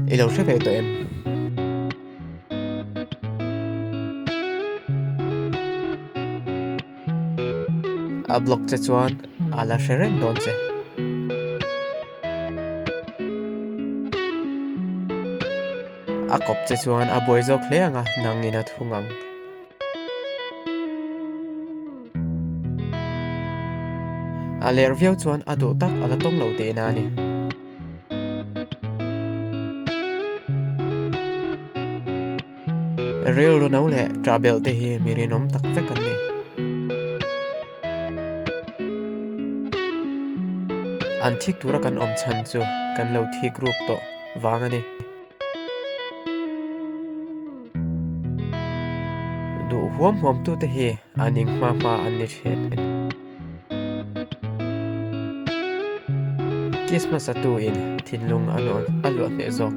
I lo hre ve tawh em? A block che chuan a la hre reng dawn che. A kawp che chuan a buai zawk hle ang a, nangin a thung ang. A ler viau chuan a duh tak a la tawng lo tihna a ni. Rilru no leh ṭah belh te hi mi rinawm tak vek an ni. An thik tura kan awm chhan chu kan lo thik ruk tawh vang a ni. Duh huam huam tute hi a ning hma hma an ni thin. Kiss hmasa tu in thinlung a luah hneh zawk.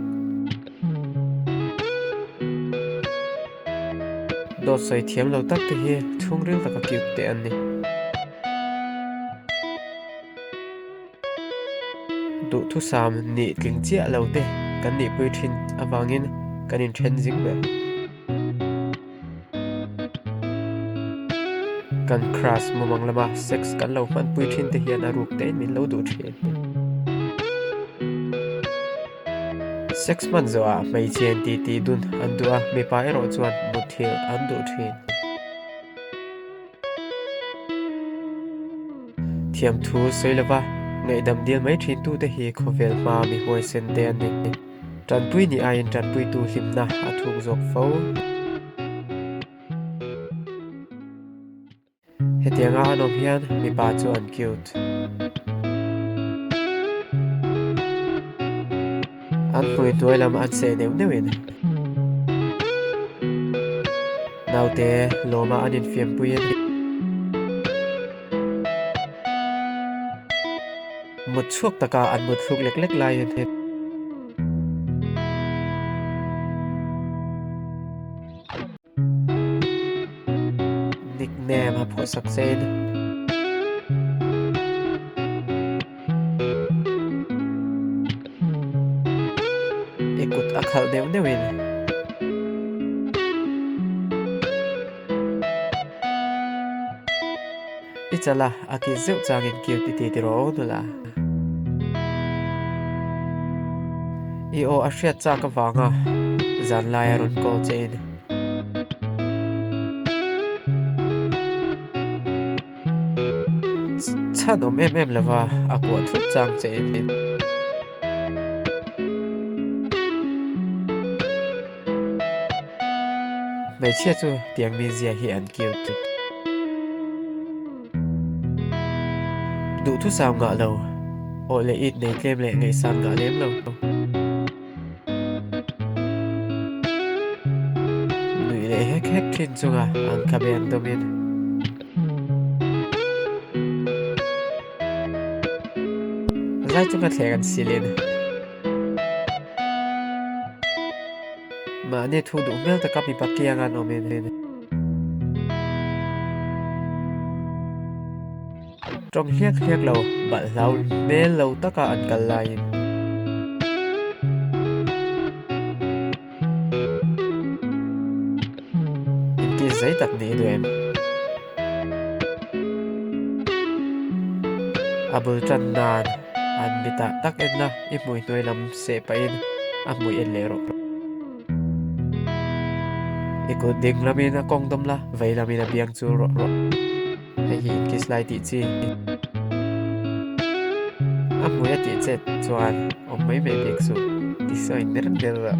Dawt sawi thiam lo tak te hi chhungril taka cute te an ni. Duhthusam nih tling chiah lo te kan nihpui thin avangin kan inthen zing ber. Kan crush mumang lama sex kan lo hmanpui thin te hian a ruk tein min lo duh thin. Sex hman zawhah hmeichhe in titi dun an duh a, mipa erawh chuan mutthilh an duh thin. Thiamthu sawi lova ngaihdam dil mai thintute hi khawvel hma mi huaisen te an ni. Tanpui ni aiin tanpuitu hlimna a thuk zawk fo. Hetianga an awm hian mipa chu an cute. An hmui hnuai lam an seh neuh neuhin naute lawma an infiampui a ni. Mut chhuak taka an mut thluk lek lek laiin Nickname a phuahsak chein. I kut a khalh neuh neuhin. I chala a ki zeuh changin cute i ti tiraw aw nula. I aw a hriat chak avanga zanlai a rawn call chein. Chhan awm em em lova a kuah thut chang che in. Hmeichhia chu tiang mizia hi an cute. Duhthusam ngah lo, awh leh it nei tlem leh ngaihsan ngah lem lo. Nuih leh hek hek thin chunga an khabe an dawmin. Zai chunga thleng an silin. Mahni thu duh hmel taka mipa kianga an awmin. Tawng hliak hliak lo, balh hlau hmel lo taka an kal laiin. Inti zei tak nih duh em? A bul tan nan an mitah tak en la, i hmui hnuai lam seh pahin a hmui en leh rawh. I kut ding lamin a kawng dawm la, vei lamin a biang chul rawh. Hei hi inkiss lai tih chi. A hmui a tih chet chuan awm mai mai bik suh ti sawi ner ner a.